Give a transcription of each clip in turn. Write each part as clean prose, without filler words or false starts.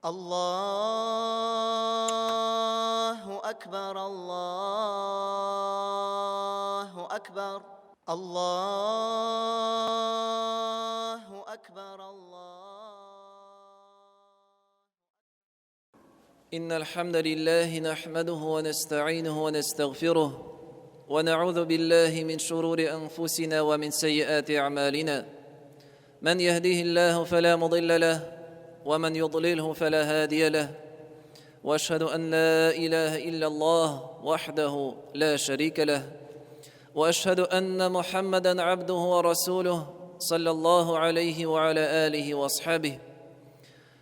Allahu akbar, Allahu akbar, Allahu akbar, Allah. إن الحمد لله نحمده ونستعينه ونستغفره ونعوذ بالله من شرور أنفسنا ومن سيئات أعمالنا. من يهديه الله فلا مضل له ومن يضلله فلا هادي له. واشهد ان لا اله الا الله وحده لا شريك له، واشهد ان محمدا عبده ورسوله صلى الله عليه وعلى اله واصحابه.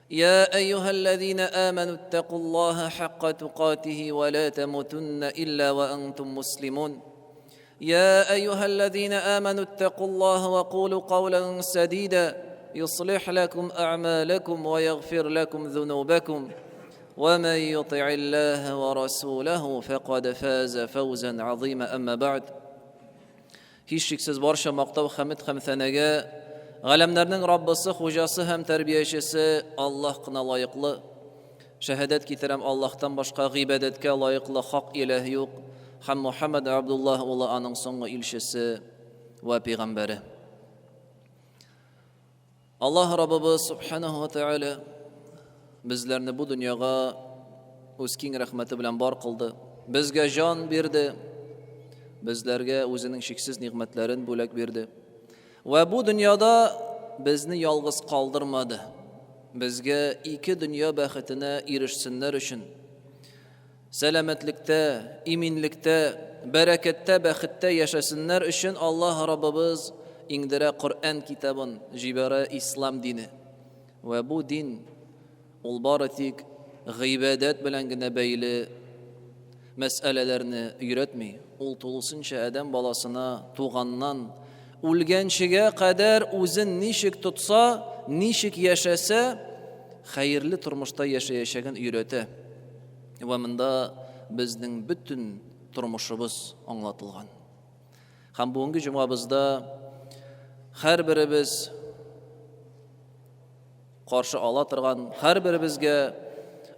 يا ايها الذين امنوا اتقوا الله حق تقاته ولا تموتن الا وانتم مسلمون. يا ايها الذين امنوا اتقوا الله وقولوا قولا سديدا يصلح لكم اعمالكم ويغفر لكم ذنوبكم، ومن يطع الله ورسوله فقد فاز فوزا عظيما. اما بعد. Һичшиксез барча мактау, хәмед һәм сәнәгә галәмнәрнең Раббысы, хуҗасы һәм тәрбиячесе Аллаһ кына лаеклы. Шәһадәт китерәм, Аллаһтан башка гыйбадәткә лаеклы хак иләһ юк һәм Мухаммад Абдуллаһ улы аның соңгы илчесе вә пәйгамбәре. Аллаһ Раббыбыз субханаху ва тааля безләрне бу дөньяга үз киң рәхмәте белән бар кылды. Безгә җан бирде. Безләргә үзенең чиксез нигъмәтләрен бүләк бирде. Вә бу дөньяда безне ялгыз калдырмады. Безгә ике дөнья бәхетенә ирешсеннәр өчен сәламәтлектә, иминлектә, бәрәкәттә, бәхеттә яшәсеннәр өчен Аллаһ Раббыбыз иңдерә Коръән китабын, җибәрә ислам дине. Вә бу дин ул бары тик гыйбадәт белән генә бәйле мәсьәләләрне өйрәтми. Ул тулысынча адәм баласына туганнан үлгәнчегә кадәр үзен ничек тотса, ничек яшәсә, хәерле тормышта яшәячәген өйрәтә. Вә монда безнең бөтен тормышыбыз аңлатылган. Һәм бүгенге җомгабызда һәрберебез каршы ала торган, һәрберебезгә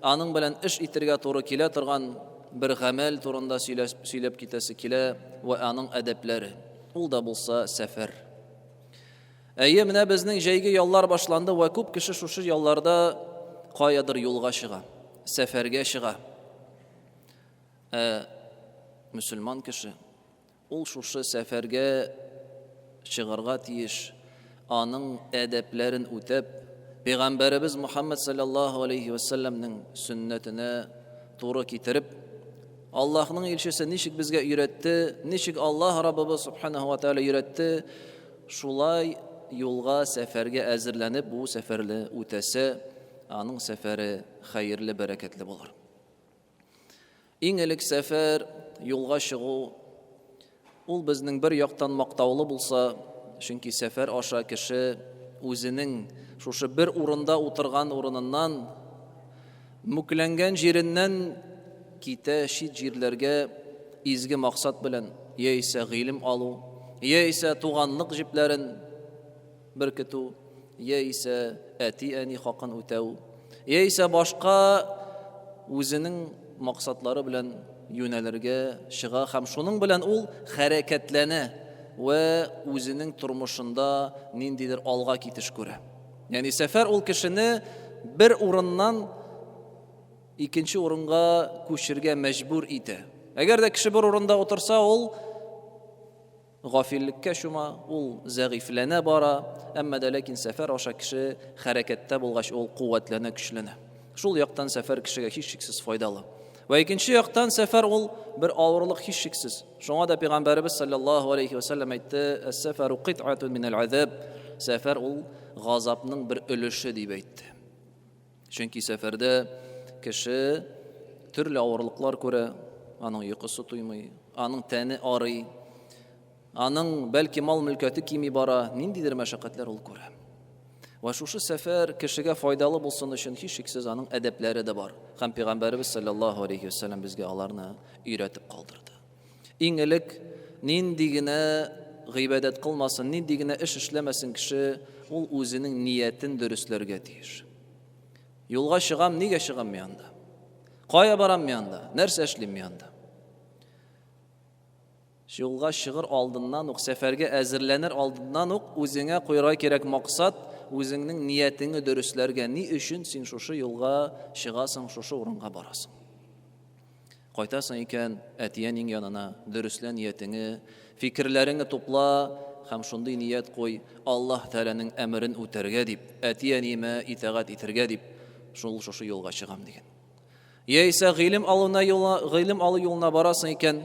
аның белән эш итергә туры килә торган бер гамәл турында сөйләп, сөйләп китәсе килә вә аның әдәпләре. Ул да булса сәфәр. Әйе, менә безнең җәйге яллар башланды вә күп кеше шушы ялларда каядыр юлга чыга, сәфәргә чыга. Ә мөселман кеше ул шушы сәфәргә чыгарга тиеш, аның әдәпләрен үтәп, Пәйгамбәребез Мухаммад саллаллаһу алейхи ва сәлләмнең сөннәтенә туры китереп, Аллаһның илчесе ничек безгә өйрәтте, ничек Аллаһ Раббыбыз субханаһу ва тааля өйрәтте, шулай юлга, сәфәргә әзерләнеп, бу сәфәрне үтәсә, аның сәфәре хәерле, бәрәкәтле булыр. Иң элек сәфәр, юлга чыгу, ул безнең бер яктан мактаулы булса, чөнки сәфәр аша кеше үзенең шушы бер урында утырган урыныннан, мүкләнгән җиреннән китә чит җирләргә изге максат белән, яисә гыйлем алу, яисә туганлык җепләрен беркетү, яисә әти-әни хакын үтәү, яисә башка үзенең максатлары белән юнәлергә чыга һәм шуның белән ул хәрәкәтләнә вә үзенең тормышында ниндидер алга китеш күрә. Ягъни сәфәр ул кешене бер урыннан икенче урынга күчергә мәҗбүр итә. Әгәр дә кеше бер урында утырса, ул гафиллеккә чума, ул зәгыйфьләнә бара, әмма дә ләкин сәфәр аша кеше хәрәкәттә булгач, ул куәтләнә, көчләнә. Шул яктан сәфәр кешегә һичшиксез файдалы. Вә икенче яктан сәфәр ул бер авырлык һичшиксез. Шуңа да пәйгамбәребез саллаллаһу алейхи ва сәлләм әйтте: "Әс-сәфәру кит'атун минәл азаб." Сәфәр ул газапның бер өлеше дип әйтте. Чөнки сәфәрдә кеше төрле авырлыклар күрә, аның йокысы туймый, аның тәне арый, аның бәлки мал-мөлкәте кими бара, ниндидер мәшәкатьләр ул күрә. Вә шушы сәфәр кешегә файдалы булсын өчен һичшиксез аның әдәпләре дә бар. Һәм пәйгамбәребез саллаллаһу алейхи вәсәлләм безгә аларны өйрәтеп калдырды. Иң элек нинди генә гыйбадәт кылмасын, нинди генә эш эшләмәсен кеше, ул үзенең ниятен дөресләргә тиеш. Юлга чыгам, нигә чыгам мин анда? Кая барам мин анда? Нәрсә эшлим мин анда? Юлга чыгыр алдыннан ук, сәфәргә әзерләнер алдыннан ук үзеңә куярга кирәк максат, үзеңнең ниятеңне дөресләргә. Ни өчен син шушы юлга чыгасың, шушы урынга барасың? Кайтасың икән, әти-әниң янына, дөреслә ниятеңе, фикерләреңе тупла һәм шундый ният куй, Аллаһ Тәгаләнең әмерен үтәргә дип, әти-әниемә итагать итәргә дип, шул шушы юлга чыгам диген. Яисә гыйлем алуна юлына, гыйлем алу юлына барасың икән,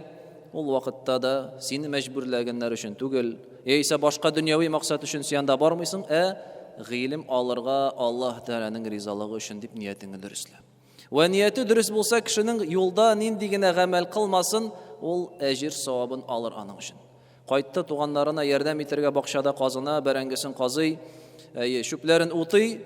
ул вакытта да сине мәҗбүрләгәннәр өчен түгел, яисә башка дөньяви максат өчен син анда бармыйсың, ә гыйлем алырга Аллаһ Тәгаләнең ризалыгы өчен дип ниятеңне дөреслә. Вә нияте дөрес булса, кешенең юлда нинди генә гамәл кылмасын, ул әҗир савабын алыр аның өчен. Кайтты туганнарына ярдәм итәргә бакчада казына, бәрәңгесен казый, әйе, чүпләрен утый.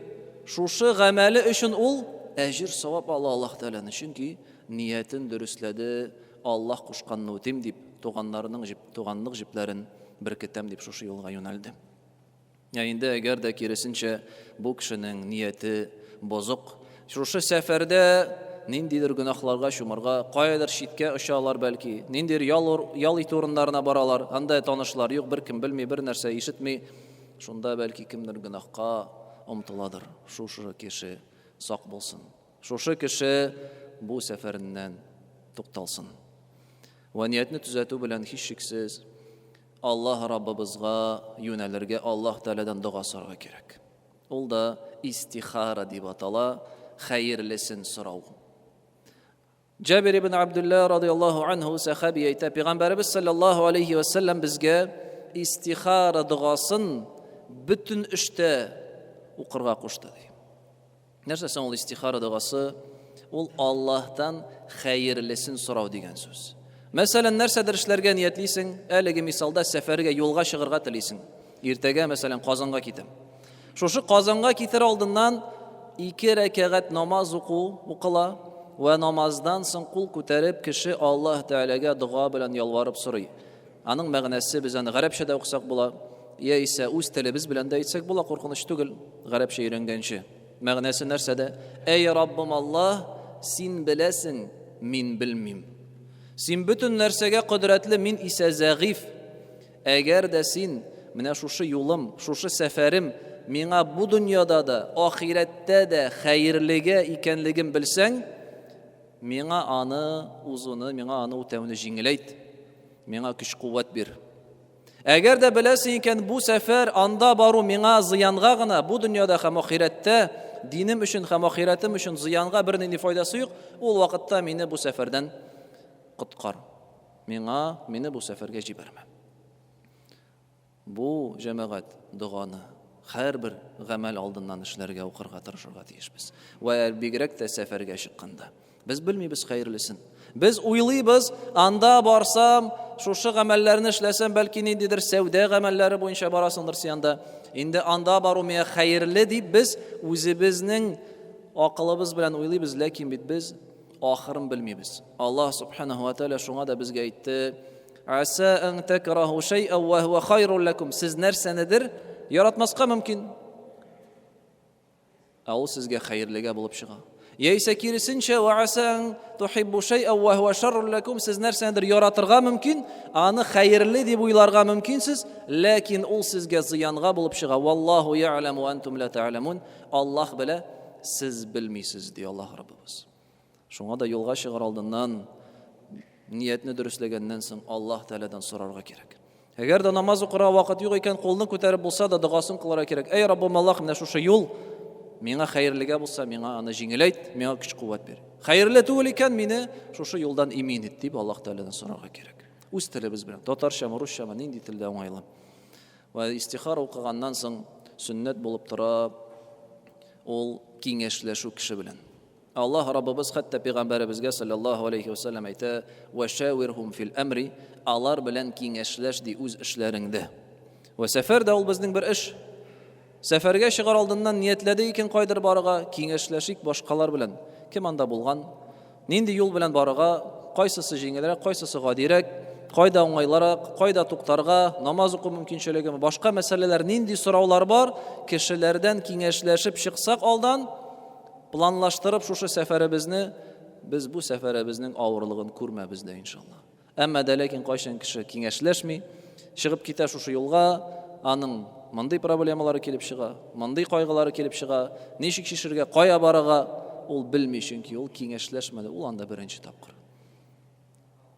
Шушы гамәле өчен ул әҗир савап ала Аллаһ Тәгаләнең, чөнки ниятен дөресләде, Аллаһ кушканны үтим дип, туганнарының җеп, туганлык җепләрен беркетәм дип шушы юлга юнәлде. Ә инде әгәр дә киресенчә бу кешенең нияте бозык, шушы сәфәрдә ниндидер гөнаһларга чумарга, каядыр читкә очалар бәлки, ниндидер ял, ял итү урыннарына баралар, анда танышлар юк, беркем белми, бер нәрсә ишетми, шунда бәлки кемдер гөнаһка омтыладыр. Шушы кеше сак булсын. Шушы кеше бу сәфәреннән тукталсын. Вә ниятне төзәтү белән һичшиксез Аллаһ Раббыбызга юнәлергә, Аллаһ Тәгаләдән дога сорарга кирәк. Ул да истихара дип атала, хәерлесен сорау. Җабир ибн Абдулла радияллаһу анһу сәхаби әйтә, Пәйгамбәребез саллаллаһу алейхи ва саллям безгә истихара догасын бөтен эштә укырга кушты ди. Нәрсә соң ул истихара догасы? Ул Аллаһтан хәерлесен сорау дигән сүз. Мәсәлән, нәрсәдер эшләргә ниятлисең, әлеге мисалда сәфәргә, юлга чыгарга телисең. Иртәгә, мәсәлән, Казанга китәм. Шушы Казанга китер алдыннан ике рәкәгать намаз уку укыла вә намаздан соң кул күтәреп кеше Аллаһ Тәгаләгә дога белән ялварып сорый. Аның мәгънәсе без аны гарәпчә дә укысак була, яисә үз телебез белән дә әйтсәк була, куркыныч түгел, гарәпчә өйрәнгәнче. Мәгънәсе нәрсәдә? Әй Раббым Аллаһ, син беләсең, мин белмим. Син бөтен нәрсәгә кодрәтле, мин исә зәгыйф. Әгәр дә син менә шушы юлым, шушы сәфәрем миңа бу дөньяда да, ахирәттә дә хәерлегә икәнлеген белсәң, миңа аны узуны, миңа аны үтәүне җиңеләйт. Миңа көч-куәт бир. Әгәр дә беләсең икән, бу сәфәр, анда бару миңа зыянга гына, бу дөньяда һәм ахирәттә, динем өчен һәм ахирәтем өчен зыянга бернинди файдасы юк, ул вакытта мине бу сәфәрдән коткар. Миңа, мине бу сәфәргә җибәрмә. Бу, җәмәгать, доганы һәрбер гамәл алдыннан эшләргә, укырга тырышырга тиешбез. Вә бигрәк тә сәфәргә чыкканда. Без белмибез хәерлесен. Без уйлыйбыз, анда барсам, шушы гамәлләрне эшләсәм, бәлки ниндидер сәүдә гамәлләре буенча барасыңдыр син анда. Инде анда бару миңа хәерле дип без үзебезнең акылыбыз белән уйлыйбыз, ләкин бит без ахырын белмибез. Аллаһ субханаһу ва тааля шуңа да безгә әйтте: Аса ан такраху шай'ан ва хуа хайрун лакум. Сез нәрсәнедер яратмаска мөмкин. Ә ул сезгә хәерлегә булып чыга. Яисә киресенчә, ва аса ан тухиббу шай'ан ва хуа шаррун лакум. Сез нәрсәнедер яратырга мөмкин, аны хәерле дип уйларга мөмкинсез, ләкин ул сезгә зыянга булып чыга. Валлаху я'ламу антум ла та'ламун. Аллаһ белә, сез белмисез, ди Аллаһ Раббыбыз. Шуңа да юлга чыгар алдыннан ниятне дөресләгәннән соң Аллаһ Тәгаләдән сорарга кирәк. Әгәр дә намаз укырга вакыт юк икән, кулны күтәреп булса да догасын кылырга кирәк. Әй Раббым Аллаһ, менә шушы юл миңа хәерлегә булса, миңа аны җиңеләйт, миңа көч-куәт бир. Хәерле түгел икән, мине шушы юлдан имин ит дип Аллаһ Тәгаләдән сорарга кирәк. Үз телебез белән, татарчамы, русчамы, нинди телдә уңайлы. Вә истихара укыганнан соң сөннәт булып тора ул киңәшләшү кеше белән. Аллаһ Раббыбыз хәтта пәйгамбәребезгә саллаллаһу алейхи ва сәлләм әйтә, "Ва шавирхум фил әмри", алар белән киңәшләш ди үз эшләреңдә. Вә сәфәр дә ул безнең бер эш. Сәфәргә чыгар алдыннан ниятләде икән кайдыр барырга, киңәшләшик башкалар белән. Кем анда булган? Нинди юл белән барырга? Кайсысы җиңелрәк, кайсысы гадирәк? Кайда уңайлырак, кайда туктарга, намаз уку мөмкинчелегеме, башка мәсьәләләр, нинди сораулар бар, кешеләрдән киңәшләшеп чыксак алдан, планлаштырып шушы сәфәребезне, без бу сәфәребезнең авырлыгын күрмәбез дә, иншалла. Әмма дә ләкин кайчан кеше киңәшләшми, чыгып китә шушы юлга, аның мондый проблемалары килеп чыга, мондый кайгылары килеп чыга, ничек чишергә, кая барырга, ул белми, чөнки ул киңәшләшмәде, ул анда беренче тапкыр.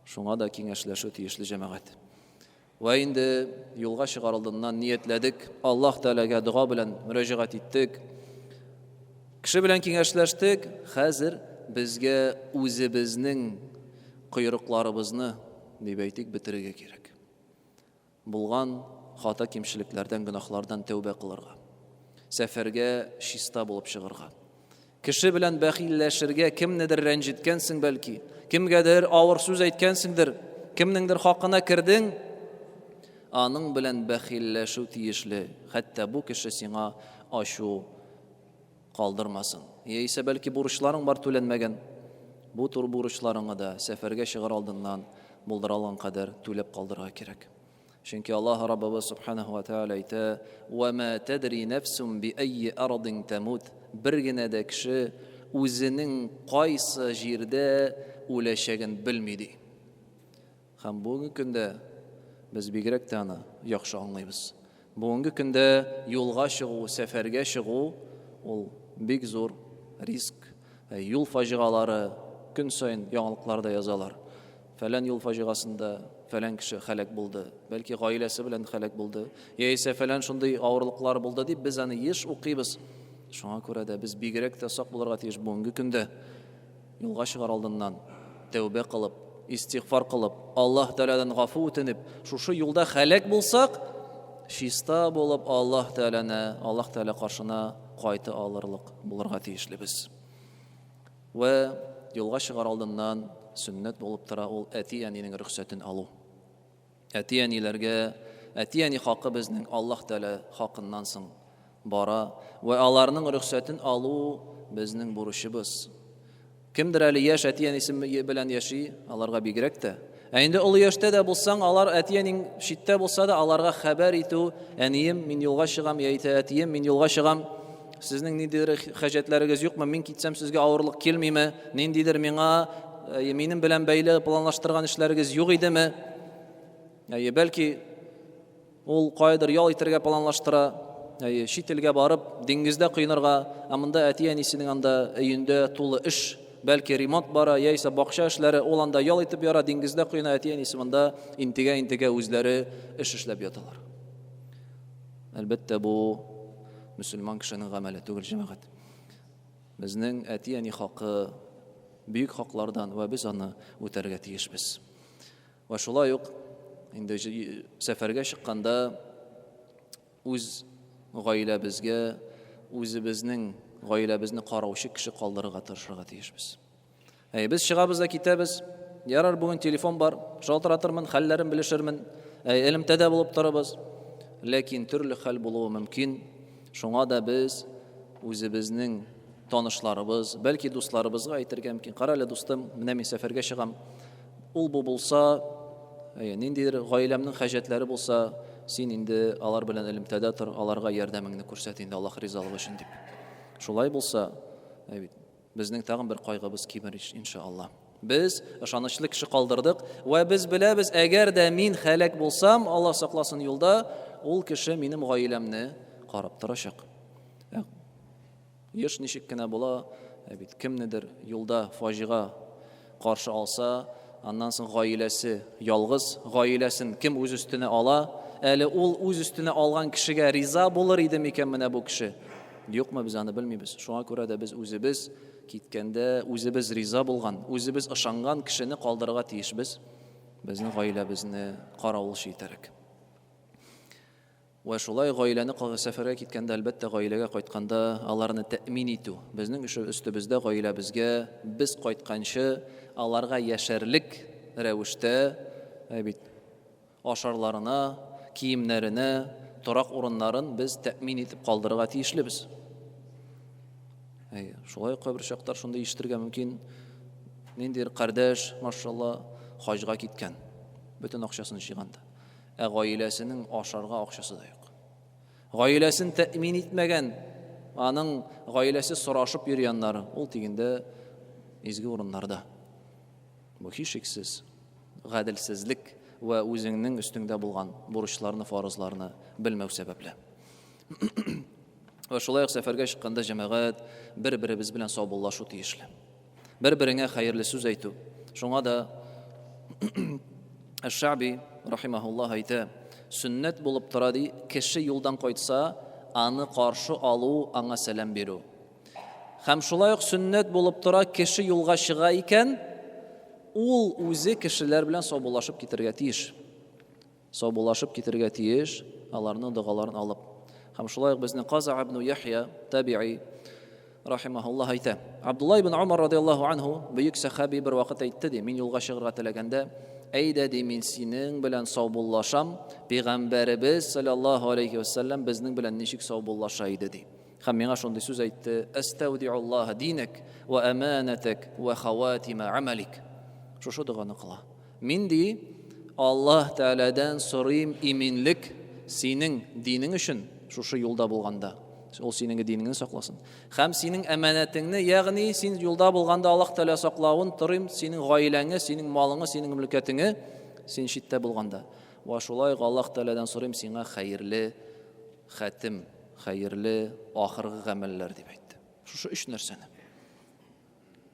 Шуңа да киңәшләшү тиешле җәмәгать. Вә инде юлга чыгар алдыннан ниятләдек, Аллаһ Тәгаләгә дога белән мөрәҗәгать иттек. Кеше белән киңәшләштек, хәзер безгә үзебезнең койрыкларыбызны, дип әйтик, бетерергә кирәк. Булган хата кимчелекләрдән, гөнаһлардан тәүбә кылырга. Сәфәргә чиста булып чыгырга. Кеше белән бәхилләшергә, кемнедер рәнҗеткәнсең бәлки, кемгәдер авыр сүз әйткәнсеңдер, кемнеңдер хакына кердең, аның белән бәхилләшү тиешле, хәтта бу кеше сиңа ачу калдырмасын. Яисә бәлки бурычларың бар түләнмәгән. Бу тур бурычларыңы да сәфәргә чыгар алдыннан булдыра алган кадәр түләп калдырырга кирәк. Чөнки Аллаһ Раббыбыз Субханаһу ва Тааля әйтә, "Ва ма тадри нәфсун би айи ардин тамут." Бер генә дә кеше үзенең кайсы җирдә үләчәген белми ди. Һәм бүгенге көндә без бигрәк тә аны яхшы аңлыйбыз. Бүгенге көндә юлга чыгу, сәфәргә чыгу ул бик зур риск. Юл фаҗигалары көн саен яңалыкларда язалар. Фәлән юл фаҗигасында фәлән кеше һәлак булды, бәлки гаиләсе белән һәлак булды, яисә фәлән шундый авырлыклар булды дип без аны еш укыйбыз. Шуңа күрә дә без бигрәк тә сак булырга тиеш бүгенге көндә. Юлга чыгар алдыннан тәүбә кылып, истигъфар кылып, Аллаһ Тәгаләдән гафу үтенеп, шушы юлда һәлак булсак, чиста булып Аллаһ Тәгаләне, Аллаһ Тәгалә каршына кайта алырлык булырга тиешлебез. Вә юлга чыгар алдыннан сөннәт булып тора ул әти-әнинең рөхсәтен алу. Әти-әниләргә, әти-әни хакы безнең Аллаһ Тәгалә хакыннан соң бара вә аларның рөхсәтен алу безнең бурычыбыз. Кемдер әле яшь әти-әнисе белән яши, аларга бигрәк тә. Ә инде олы яшьтә дә булсаң, алар әти-әниң читтә булса да, аларга хәбәр итү, әнием, мин юлга чыгам, яисә әтием, мин юлга чыгам, сезнең ниндидер хаҗәтләрегез юкмы, мин китсәм сезгә авырлык килмиме, ниндидер миңа э, минем белән бәйле планлаштырган эшләрегез юк идеме? Әйе, бәлки Ул каядыр ял итәргә планлаштыра, әйе, чит илгә барып, диңгездә коенырга, ә монда әти-әнисенең анда өендә тулы эш, бәлки ремонт бара, яисә бакча эшләре, ул анда ял итеп яра, диңгездә коена, әти-әнисе монда интегә-интегә үзләре эш эшләп яталар. Әлбәттә, бу мөселман кешенең гамәле түгел, җәмәгать. Безнең әти-әни хакы бөек хаклардан вә без аны үтәргә тиешбез. Вә шулай ук инде сәфәргә чыкканда үз гаиләбезгә, үзебезнең гаиләбезне караучы кеше калдырырга тырышырга тиешбез. Әй, без чыгабыз да китәбез. Ярар, бүген телефон бар, шалтыратырмын, хәлләрен белешермен. Әй, элемтәдә булып торабыз. Ләкин төрле хәл булуы мөмкин. Шуңа да без үзебезнең танышларыбыз, бәлки дусларыбызга әйтергә мөмкин. Кара әле, дустым, менә мин сәфәргә чыгам. Ул-бу булса, әйе, ниндидер гаиләмнең хаҗәтләре булса, син инде алар белән элемтәдә тор, аларга ярдәмеңне күрсәт инде Аллаһ ризалыгы өчен дип. Шулай булса, әй бит, безнең тагын бер кайгыбыз кимер иншалла. Без ышанычлы кеше калдырдык вә без беләбез, әгәр дә мин һәлак булсам, Аллаһ сакласын юлда, ул кеше минем гаиләмне карап торачак. Еш ничек кенә була, ә бит кемнедер юлда фаҗига каршы алса, аннан соң гаиләсе ялгыз, гаиләсен кем үз өстенә ала? Әле ул үз өстенә алган кешегә риза булыр иде микән менә бу кеше? Юкмы, без аны белмибез. Шуңа күрә дә без үзебез киткәндә үзебез риза булган, үзебез ышанган кешене калдырырга тиешбез, безнең гаиләбезне каравылчы итәрәк. Вә шулай гаиләне сәфәргә киткәндә, әлбәттә, гаиләгә кайтканда аларны тәэмин итү. Безнең эше өстебездә гаиләбезгә без кайтканчы аларга яшәрлек рәвештә, ә бит, ашарларына, киемнәренә, торак урыннарын без тәэмин итеп калдырырга тиешлебез. Әйе, шулай ук кайбер чаклар шундый ишетергә мөмкин, ниндидер кардәш, машалла, хаҗга киткән, бөтен акчасын җыйган да. Ә гаиләсенең ашарга акчасы да юк. Гаиләсен тәэмин итмәгән. Аның гаиләсе сорашып йөри аннары. Ул тигендә изге урыннарда. Бу һичшиксез гаделсезлек вә үзеңнең өстеңдә булган бурычларны, фарызларны белмәү сәбәпле. Вә шулай ук сәфәргә чыкканда җәмәгать бер-беребез белән саубуллашу тиешле. Бер-береңә хәерле сүз әйтү. Шуңа да Әш-Шаби рахимаһуллаһ әйтә, сөннәт булып тора ди, кеше юлдан кайтса, аны каршы алу, аңа сәлам бирү. Һәм шулай ук сөннәт булып тора, кеше юлга чыга икән, ул үзе кешеләр белән саубуллашып китәргә тиеш. Саубуллашып китәргә тиеш, аларның догаларын алып. Һәм шулай ук безнең Каза ибн Яхья таби'i рахимаһуллаһ әйтә. Абдулла ибн Умар радиаллаһу анһу бөек сәхаби бер вакыт әйтте ди, мин юлга чыгарга теләгәндә, әйдә ди, мин синең белән саубуллашам, пәйгамбәребез саллаллаһу алейхи вәсәлләм безнең белән ничек саубуллаша иде ди. Һәм миңа шундый сүз әйтте: Әстәүдиуллаһ динек ва аманатак ва хаватима амалик. Шушы доганы кыла. Мин ди, Аллаһ Тәгаләдән сорыйм иминлек синең динең өчен, шушы юлда булганда. Ул синең динеңне сакласын. Һәм синең әманәтеңне, ягъни син юлда булганда Аллаһ Тәгалә саклавын торыйм, синең гаиләңе, синең малыңы, синең мөлкәтеңе, син читтә булганда. Ва шулай ук Аллаһ Тәгаләдән сорыйм сиңа хәерле хәтем, хәерле ахыргы гамәлләр дип әйтте. Шушы өч нәрсәне.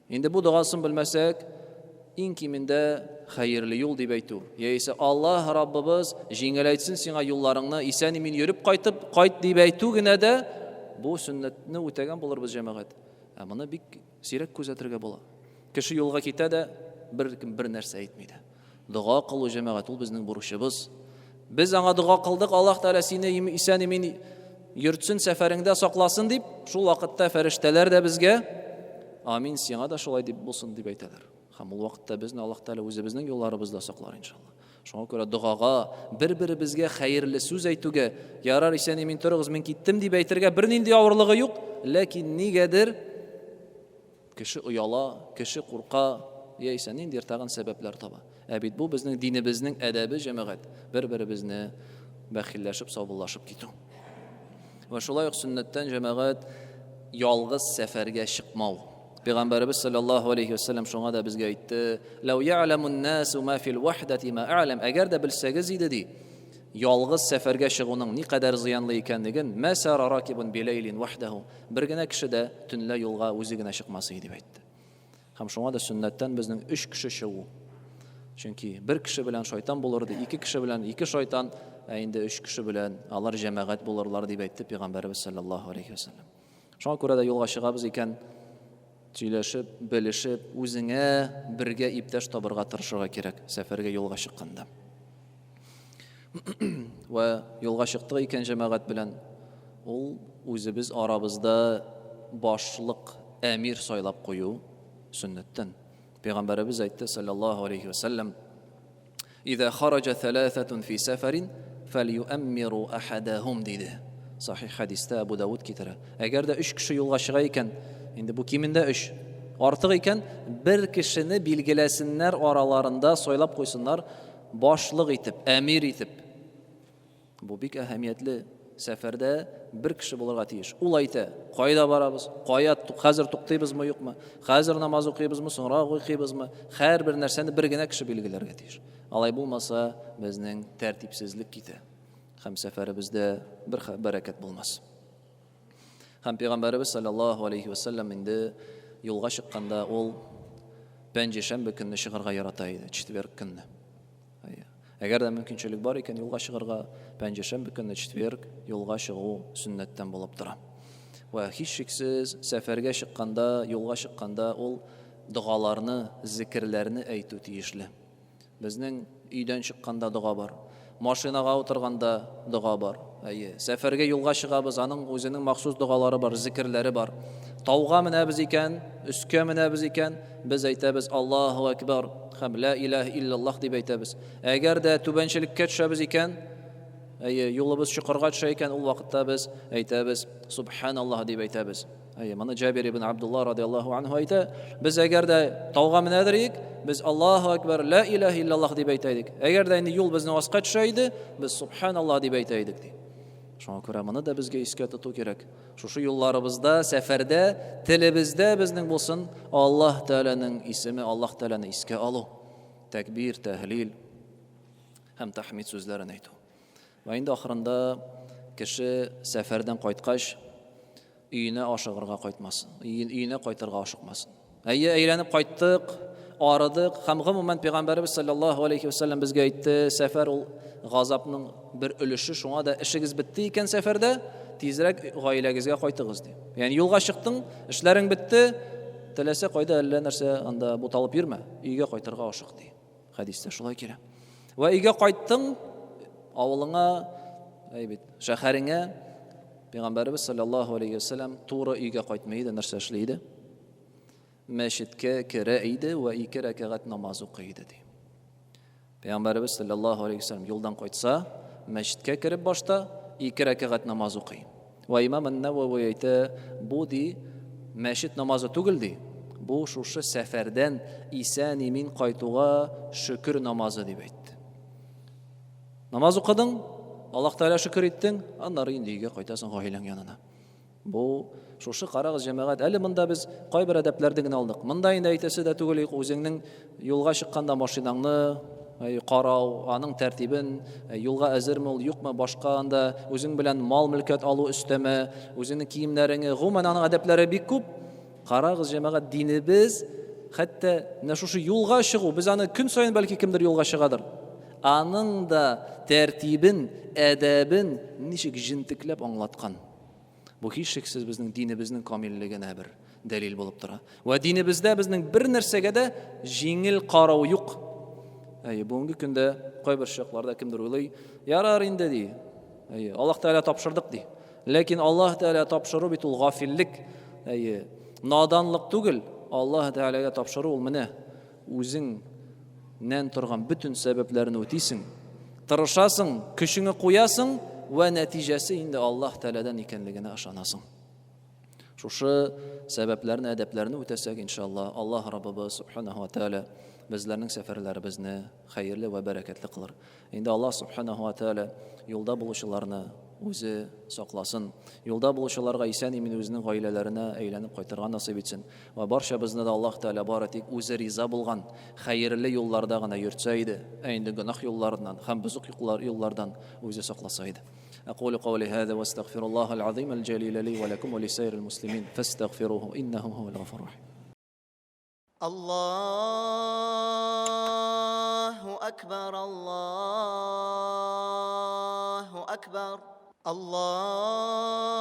Инде бу догасын белмәсәк, иң кимендә хәерле юл дип әйтү. Яисә Аллаһ Раббыбыз җиңеләйтсен сиңа юлларыңны, исән-имин йөреп кайтып, кайт дип әйтү генә дә бу сөннәтне үтәгән булырбыз, җәмәгать. Ә моны бик сирәк күзәтергә була. Кеше юлга китә дә, беркем бер нәрсә әйтми дә. Дога кылу, җәмәгать, ул безнең бурычыбыз. Без аңа дога кылдык, Аллаһ Тәгалә сине исән-имин йөртсен, сәфәреңдә сакласын дип, шул вакытта фәрештәләр дә безгә амин, сиңа да шулай дип булсын дип әйтәләр. Һәм ул вакытта безне Аллаһ Тәгалә үзебезнең юлларыбызда саклар, иншалла. Шуңа күрә догага, бер-беребезгә хәерле сүз әйтүгә, ярар, исән-имин торыгыз, мин киттем дип әйтергә бернинди авырлыгы юк, ләкин нигәдер Кеше ояла, кеше курка, яисә ниндидер тагын сәбәпләр таба. Ә бит бу безнең динебезнең әдәбе, җәмәгать, бер-беребезне бәхилләшеп, саубуллашып китү. Вә шулай ук сөннәттән, җәмәгать, ялгыз сәфәргә чыкмау. Пәйгамбәребез саллаллаһу алейхи вәсәлләм шуңа да безгә әйтте: "Лау я'ламун насу ма фил вахдати ма a'лам". Әгәр дә белсәгез иде ди, ялгыз сәфәргә чыгуның никадәр зыянлы икәнлеген, ма сара ракибун биләйлин вахдаху. Бер генә кеше дә төнлә юлга үзе генә чыкмас иде, дип әйтте. Һәм шуңа да сөннәттән безнең өч кеше чыгу. Чөнки бер кеше белән шайтан булыр ди, ике кеше белән ике шайтан, ә инде өч кеше белән алар җәмәгать булырлар, дип әйтте Пәйгамбәребез саллаллаһу алейхи вәсәлләм. Шуңа күрә дә юлга чыгабыз икән, сөйләшеп, белешеп, үзеңә бергә иптәш табырга тырышырга кирәк сәфәргә юлга чыкканда. Вә юлга чыктык икән җәмәгать белән, ул үзебез арабызда башлык, әмир сайлап кую сөннәттән. Пәйгамбәребез әйтте, саллаллаһу алейхи ва сәлләм, «Иза хараҗа тhalатhatun фи сәфәрин, фәльюәммиру ахадахум» диде. Сахих хәдистә Абу Давуд китерә. Әгәр дә өч кеше юлга чыга икән, инде бу кимендә өч, артык икән, бер кешене билгеләсеннәр араларында, сайлап куйсыннар, Башлык итеп, әмир итеп. Бу бик әһәмиятле. Сәфәрдә бер кеше булырга тиеш. Ул әйтә, кайда барабыз, кая хәзер туктыйбызмы, юкмы, хәзер намаз укыйбызмы, соңрак укыйбызмы, һәрбер нәрсәне бер генә кеше билгеләргә тиеш. Алай булмаса, безнең тәртипсезлек китә һәм сәфәребездә бер бәрәкәт булмас. Һәм пәйгамбәребез саллаллаһу алейхи вәсәлләм инде юлга чыкканда ул пәнҗешәмбе көнне чыгарга ярата иде, четверг көнне. Әгәр дә мөмкинчелек бар икән юлга чыгарга, пәнҗешәмбе көнне, четверг юлга чыгу сөннәттән булып тора. Вә һичшиксез сәфәргә чыкканда, юлга чыкканда ул догаларны, зикерләрне әйтү тиешле. Безнең өйдән чыкканда дога бар. Машинага утырганда дога бар. Әйе, сәфәргә юлга чыгабыз, аның үзенең махсус догалары бар, зикерләре бар. Тауга менәбез икән, өскә менәбез икән, без әйтәбез Аллаһу акбар һәм ла илаһ иллаллаһ дип әйтәбез. Әгәр дә түбәнчелеккә төшәбез икән, әйе, юлыбыз чокырга төшә икән, ул вакытта без әйтәбез Субханаллаһ дип әйтәбез. Әйе, моны Җабир ибн Абдулла радиаллаһу анһу әйтә. Без әгәр дә тауга менәдер идек, без Аллаһу акбар, ла илаһ иллаллаһ дип әйтә идек. Әгәр дә инде юл безнең аска төшә иде, без субханаллаһ дип әйтә идек ди. Шуңа күрә моны да безгә искә тоту кирәк. Шушы юлларыбызда, сәфәрдә, телебездә безнең булсын Аллаһ Тәгаләнең исеме, Аллаһ Тәгаләне искә алу. Тәкбир, тәһлил һәм тәхмид сүзләрен әйтү. Вә инде ахырында кеше сәфәрдән кайткач, өенә ашыгырга кайтмасын, өенә кайтырга ашыкмасын. Әйе, әйләнеп кайттык, арыдык һәм гомумән пәйгамбәребез саллаллаһу алейхи вәсәлләм безгә әйтте, сәфәр ул газапның бер өлеше, шуңа да эшегез бетте икән сәфәрдә, тизрәк гаиләгезгә кайтыгыз ди. Ягъни юлга чыктың, эшләрең бетте, теләсә кайда әллә нәрсә анда буталып йөрмә, өйгә кайтырга ашык ди. Хәдистә шулай килә. Вә өйгә кайттың, авылыңа, әй бит, шәһәреңә, Пәйгамбәребез саллаллаһу алейхи вәсәлләм туры өйгә кайтмый иде, нәрсә эшли иде? Мәчеткә керә иде вә ике рәкәгать намаз укый иде ди. Пәйгамбәребез саллаллаһу алейхи вәсәлләм юлдан кайтса, мәчеткә кереп башта ике рәкәгать намаз укый. Вә имам Ан-Навави әйтә, бу ди мәчет намазы түгел ди. Бу шушы сәфәрдән исән-имин кайтуга шөкер намазы дип әйтте. Намаз укыдың, Аллаһ Тәгалә шөкер иттең, аннары инде өйгә кайтасың гаиләң янына. Бу шушы карагыз җәмәгать, әле монда без кайбер әдәпләрне генә алдык. Монда инде әйтәсе дә түгел, үзеңнең юлга чыкканда машинаңны карау, аның тәртибен, юлга әзерме ул, юкмы, башка анда үзең белән мал-мөлкәт алу өстәмә, үзеңнең киемнәреңе, гомумән аның әдәпләре бик күп. Карагыз, җәмәгать, динебез хәтта менә шушы юлга чыгу, без аны көн саен бәлки кемдер юлга чыгадыр. Аның да тәртибен, әдәбен ничек җентекләп аңлаткан. Бу һичшиксез безнең динебезнең камиллегенә бер дәлил булып тора. Вә динебездә безнең бер нәрсәгә дә җиңел карау юк. Әйе, бүгенге көндә кайбер чакларда кемдер уйлый, ярар инде ди. Әйе, Аллаһ Тәгалә тапшырдык ди. Ләкин Аллаһ Тәгалә тапшыру бит ул гафиллек, әйе, наданлык түгел. Аллаһ Тәгаләгә тапшыру ул менә үзең нән торган бөтен сәбәпләрне үтисең, тырышасың, көчеңе куясың вә нәтиҗәсе инде Аллаһ Тәгаләдән икәнлегенә ышанасың. Шушы сәбәпләрне, әдәпләрне үтәсәк, иншалла, Аллаһ Раббыбыз Субханаһу ва Тәгалә безләрнең сәфәрләребезне хәерле вә бәрәкәтле кылыр. Инде Аллаһ Субханаһу ва Тәгалә юлда булучыларны үзе сакласын. Юлда булучыларга исән-имин үзенең гаиләләренә әйләнеп кайтырга насыйп итсен. Вә барчабызны да Аллаһ Тәгалә бары тик үзе риза булган хәерле юлларда гына йөртсә иде, ә инде гөнаһ юлларыннан һәм бозык юллардан үзе сакласа иде. أقول قولي هذا واستغفر الله العظيم الجليل لي ولكم ولسائر المسلمين فاستغفروه إنه هو الغفور الرحيم. الله أكبر الله أكبر الله.